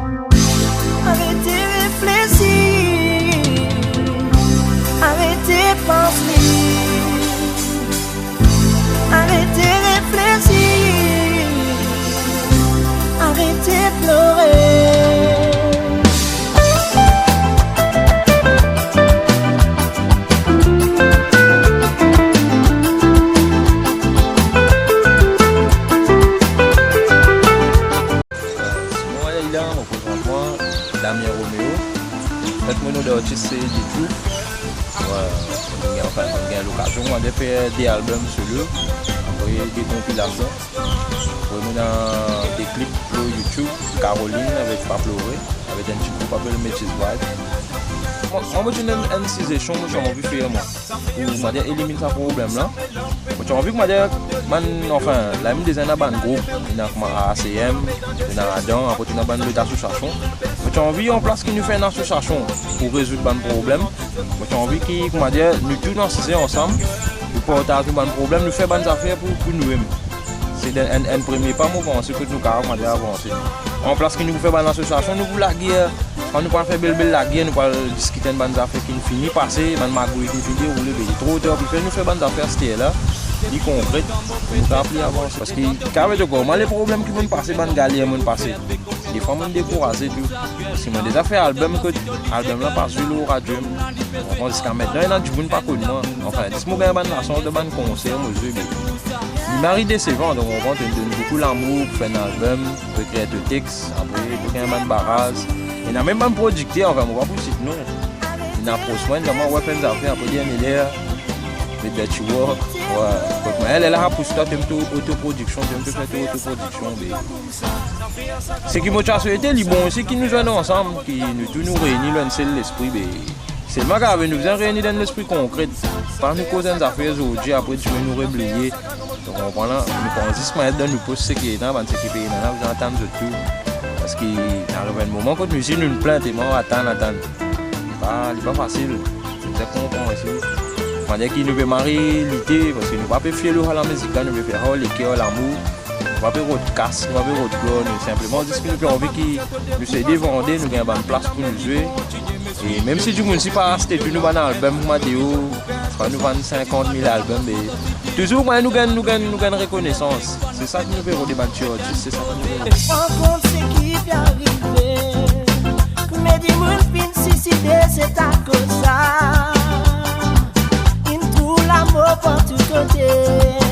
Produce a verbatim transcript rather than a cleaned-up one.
Arete reflesi, arete panse, arete reflesi, arete plore. Simon Ayla, mo prezant mwa, Damien Romeo. Anfet, mo nom d'artis se Djidjou. Wi, mo gagn, anfin, mo gagn lokazion, mo fer de album solo, apre de konpilasion. Apre, mo ena de klip lor YouTube, Caroline avek Pa Plore, avek enn ti group apel Metis Vibe. Mwa, mwa, mo ti ena enn, enn sizesion mo ti anvi fer, mwa, pou, koumadir, eliminn sa problem la. Mo ti anvi, koumadir, bann, anfin, la, mo deza ena bann group, ena kouma A A C M, ena Adam, apre ena bann lot asosiasion. Mo ti anvi, anplas ki nou fer enn asosiasion pou rezoud bann problem, mo ti anvi ki, koumadir, nou tou nou asize ansam, nou partaz nou bann problem, nou fer bann zafer pou, pou noumem. Se enn, enn, enn premie pa, mo panse, kot nou kapav, koumadir, avanse. Anplas ki nou pou fer bann asosiasion, nou pou lager, kan nou pou al fer bel, bel lager, nou pou al diskit enn bann zafer ki finn fini pase, bann magouy ki finn finn deroule, be li tro tar pou fer, nou fer bann zafer aster la, li konkret, pou nou kapav pli avanse. Parski, kapav dir ankor, mwa, le problem ki mo'nn pase, bann galer mo'nn pase, defwa mo'nn dekouraze tou. Parski mo'nn deza fer album, kot album la pa zwe lor radio, mo konpran, ziska aster ena dimoun pa konn mwa. Anfin, zis mo gagn bann lasans dan bann konser mo zwe, be li mari desevan, donk, mo konpran, to'nn donn boukou lamour pou fer enn album, pou ekrir to tex, apre to gagn bann baraz. Ena mem bann prodikter, anfin, mo pa pou sit non, inn apros mwa, inn dir mwa, wi, fer enn zafer, apre dernie ler, met dan ti war, wi, kot mwa, lerla pou twa, to'nn to otoprodiksion, to'nn to fer to otoprodiksion, be seki mo ti a swete, li bon osi ki nou zwenn ansam, ki nou tou nou reyni lor enn sel lespri, be selman ki ave nou bizin reyni dan enn lespri konkret, pa nou koz enn zafer zordi, apre dime nou rebliye. Donk, ou konpran la, nou pran zis mwayin dan nou pos seki ena, bann seki pena, nou bizin atann zot tou. Parski inn ariv enn moman kot mizik nou plin, telman atann, atann. Li pa, li pa fasil. Ou bizin konpran osi. Manier ki nou pe mari lite, parski nou pa pe fie lor sa lamizik la, nou pe fer ar leker, lamour. Nou pa pe rod kas, nou pa pe rod glwar, nou sinpleman zis ki nou pe anvi ki nou sey devande, nou gagn bann plas pou nou zwe. E mem si dimoun si pa aste tou nou bann album, kouma dir ou, kan nou vann sinkant mil album, be touzour, mwa, nou gagn, nou gagn, nou gagn rekonesans. Se sa ki nou pe rode bann ti artis, se sa ki nou pe rode. Rann kont seki pe arive, me dimoun finn siside, se akoz sa. Inn trouv lamor partou kote.